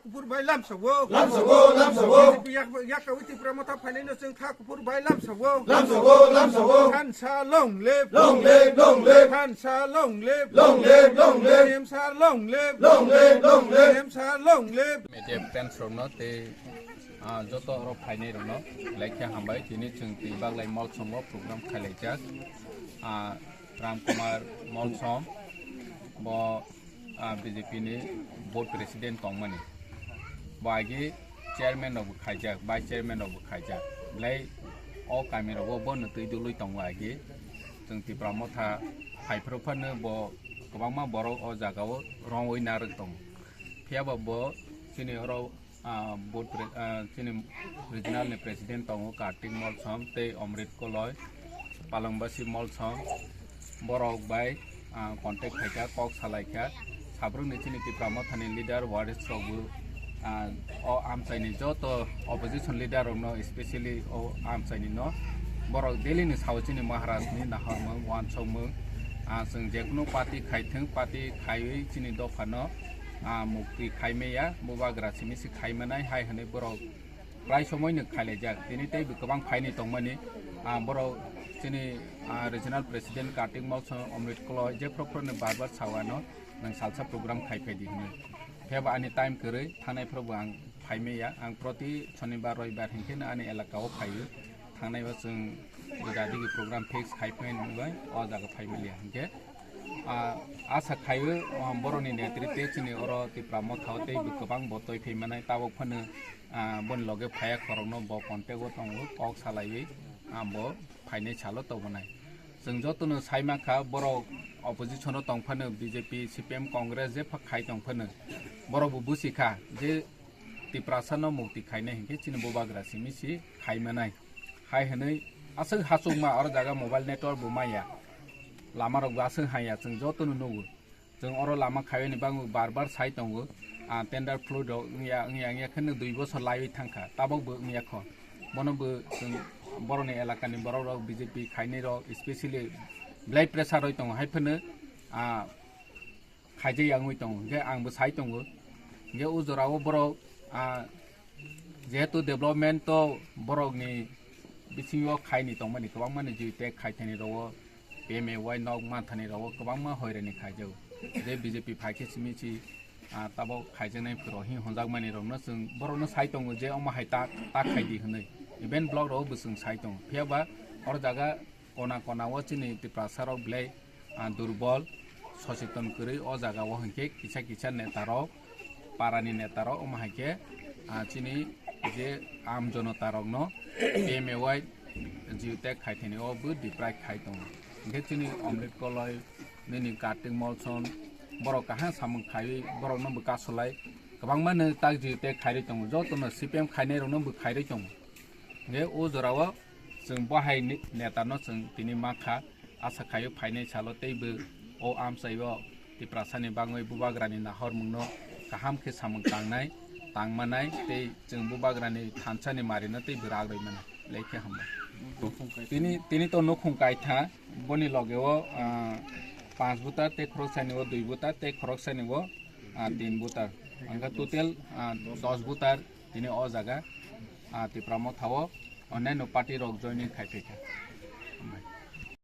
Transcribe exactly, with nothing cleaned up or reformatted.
Kuphur bai lamsago. Lamsago, lamsago. B J P yak, yak kawi Tipra Motha phainaino chwng kha kuphur bai lamsago. Lamsago, lamsago. Thansa long live. Long live, long live. Thansa long live. Long live, long live. T M sir long live. Long live, long live. T M sir long live. Media friends rokno tei, ah, joto oro phainai rokno belai khe hambai. Tini chwng twi baglai Molsom o program khailaijak. Ah, Ram Kumar Molsom bo, ah, B J P ni board president tongmani. Bo agi chairman rok bo khaijak, vice chairman rok bo khaijak. Belai o kami rogo bono twi dului tongo agi. Chwng Tipra Motha phaiphru phano bo kwbangma borok o jaga o rongwi narwk tongo. Phiya ba bo chini oro, ah, board pre-, ah, chini regional ni president tongo Kartik Molsom tei Omrit Koloi, Palangbasi Molsom, borok bai, ah, contact khaikha, kok salaikha. Sabrwkni chini Tipra Mothani leader, warriors rok bo, ah, o amchaini joto opposition leader rokno, specially o amchaini no borok daily ni sao chini Maharaj ni nahormung, wansokmung, ah, chwng jekunu party khaithwng, party khaiwi chini dophano, ah, mukti khaimaya, bubagra simi se khaimanai hai hwnwi borok prai somoino khailaijak. Tini tei bo kwbang phaini tongmani, ah, borok chini, ah, regional president Kartik Molsom, Omrit Koloi, jephru phru ni bar bar sao ano, nwng salsa program khai phaidi hwnwi. Phiya ba ani time kwrwi, thanai phuru bo ang phaimaya. Ang proti Shonibar, Roibar hinkhe no ani elaka o phaio. Thangnai o chwng gwdadigi program fix khai phai nungbai o jaga phai manya hinkhe, ah, asa khaio, ah, boroni netritwe chini oro Tipra Motha o tei bo kwbang bo toi phai manai tabok phano, ah, boni loge phaiya khorokno bo contact o tongo, kok salaiwi, ah, bo phainai salo tongmani. Chwng jotono sai mankha borok opposition o tong phano B J P, C P M, Congress jepha khai tong phano borok bo busi kha je Tiprasa no mukti khainai hinkhe chini bubagra simi si khai manai. Hai hwnwi aswk hachukma oro jaga mobile network bo maya. Lama rok bo aswk haya chwng jotono nugo. Chwng oro lama khaiwi ni bagwi bar bar sai tongo. Ah, tender fluid rok wngya, wngya, wngya khe no dui bosor laiwi thangkha. Tabok bo wngya kho. Bono bo chwng boroni elakani borok rok B J P khainai rok specially belai pressure roi tongo. Hai phano, ah, khaijak yangwi tongo, hinkhe ang bo sai tongo. Hinkhe o jora o borok, ah, jehetu development to borok ni bisingo khaini tongmani kwbangma ni jui tek khaithani rogo, P M A Y nok manthani rogo kwbangma hoirani khaijago. Je B J P phaikhe simi si, ah, tabok khaijaknai phwrwng hi honjakmani rokno chwng borokno sai tongo je omo hai ta, ta khaidi hwnwi. Even block rogo bo chwng sai tongo. Phiya ba oro jaga kona kona o chini Tiprasa rok belai, ah, durbol, socheton kwrwi o jaga o hinkhe kisa kisa neta rok, para ni neta rok omo hai khe, ah, chini je aam jonota rokno P M A Y jui tek khaithani o bo deprive khai tongo. Hinkhe chini Omrit Koloi, nini Kartik Molsom, borok kaham samung khaiwi borokno bo kasolai kwbangma no tak jui tek khairwi tongo, jotono C P M khainai rokno bo khairwi tongo. Hinkhe o jora o chwng bo hai ni-, neta no chwng tini mankha, asa khaio phainai salo tei bo o amchai o Tiprasa ni bangwi bubagra ni nahormung no kaham khe samung tangnai, tangmanai tei chwng bubagra ni thansa ni mari no tei bo rak rwi mano. Belai khe hambai. Tini, tini to nukhung kaitha, boni loge o, ah, panch voter tei khoroksa ni o dui voter tei khoroksa ni o, ah, tin voter. Hingkhe total, ah, dos voter tini o jaga, ah, Tipra Motha o onyaino party rok joining khai phaikha.